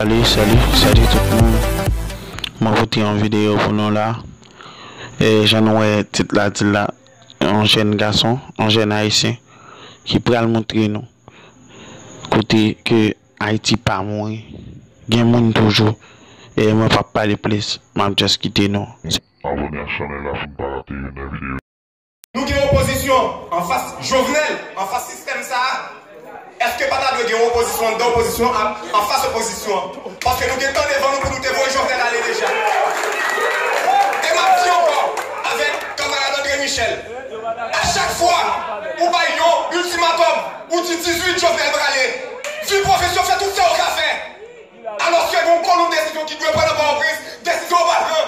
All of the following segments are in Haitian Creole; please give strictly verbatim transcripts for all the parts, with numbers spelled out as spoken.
Salut, salut, salut tout moun. Mwen pote yon videyo pou nou la. E, jan nou wè tit la di la, yon jèn gason, yon jèn ayisyen ki pral montre nou kote ke Ayiti pa mouri. Gen moun toujou. E mwen p ap pale plis, m ap just kite nou. Abòne ak chanèl la pou n pa rate youn nan videyo. Nou gen opozisyon anfas Jovenel, anfas sistèm sa a. Èske pa ta dwe gen opozisyon anndan opozisyon an, anfas opozisyon an? Paske nou gen tan devan nou pou nou te voye Jovenel ale deja. E m ap di ankò, avèk kanmarad André Michel, a chak fwa ou bay yon iltimatòm, ou di dizuit Jovenel prale, vi pwofesyon fè tout sa ou ka fè. Alòske gen yon kolonn desizyon ki dwe pran nan Pòtoprens, desizyon yo pa pran.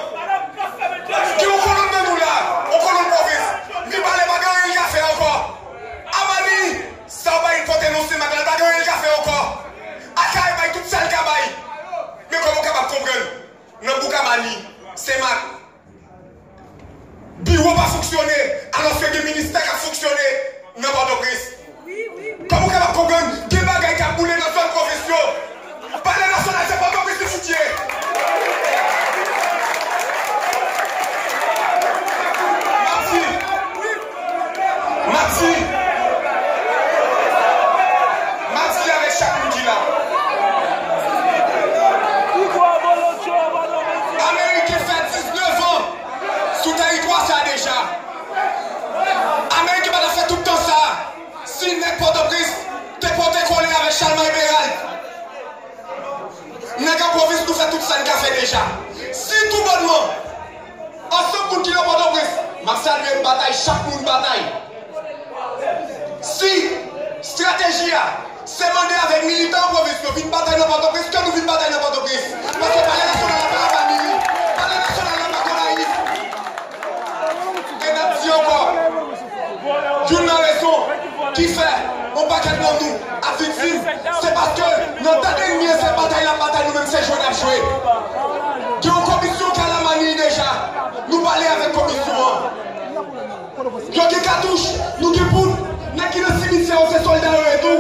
Gen yon kolonn nan nou la, yon kolonn pwovens. Mibalè pa gen anyen l ka fè ankò. Amani, sa w bay pote nou se maten, pa gen anyen l ka fè ankò. Akayè bay tout sa l ka bay. Men kòman w kapab konprann, nan bouk Amani, Senmak, biwo pa fonksyone, alòske gen ministè k ap fonksyone nan Pòtoprens? Kòman w kapab konprann gen bagay k ap boule nan zòn pwovens yo? Palè Nasyonal, se Pòtoprens li fout ye. M ap di, m ap di, m ap di avèk chak moun ki la. Ameriken fè diznèf an sou tèritwa sa a deja. Ameriken pa t ap fè tout tan sa a si nèg Pòtoprens te pote kole avèk Chalmay Peralt. Nèg an pwovens nou fè tout sa n ka fè deja. Si toubònman, ansanm moun ki nan Pòtoprens, m ap salye batay chak moun batay. Si estrateji a se mande avèk militan an pwovens yo vin batay nan Pòtoprens, ke nou vin batay nan Pòtoprens. Paske Palè Nasyonal la pa Amani, Palè Nasyonal la pa Gonayiv. E n ap di ankò, youn nan rezon ki fè yon pakèt nan nou ap viktim, se paske nan tan ènmi an se batay l ap batay, nou menm se jwe n ap jwe. Gen yon komisyon k al Amani deja, nou pale avèk komisyon an. Yo gen katouch, nou gen poud. Nèg ki nan simityè yo se sòlda yo ye tou.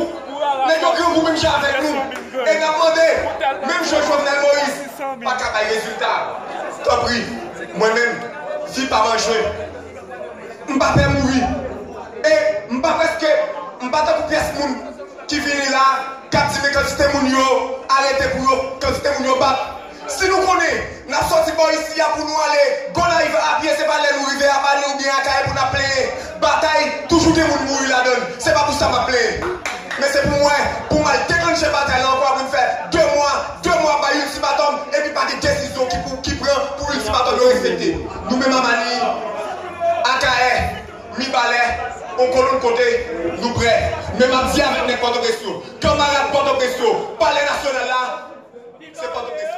Nèg yo grangou menm jan avèk nou. E n ap mande, menm jan Jovenel Moïse pa ka bay rezilta, tanpri, mwen menm, vi pa m an jwe. M pa pè mouri. E m pa prèske, m pa tankou pyès moun ki vini la, k ap di men kantite moun yo arete pou yo, kantite moun yo bat. Si nou konnen n ap sòti bò isi a pou nou ale Gonayiv a pye, se pa lè nou rive Amani oubyen Akayè pou n ap plenyen. Batay, toujou gen moun mouri ladan l. Se pa pou sa m ap plenyen. Men se pou mwen, pou m al deklannche batay la ankò, pou m fè de mwa, de mwa bay iltimatòm, epi pa gen desizyon ki pou, ki pran pou iltimatòm yo respekte. Nou menm Amani, Akayè, Mibalè, yon kolonn kote nou prè. Men m ap di avèk nèg Pòtoprens yo, kanmarad Pòtoprens yo, Palè Nasyonal la, se Pòtoprens.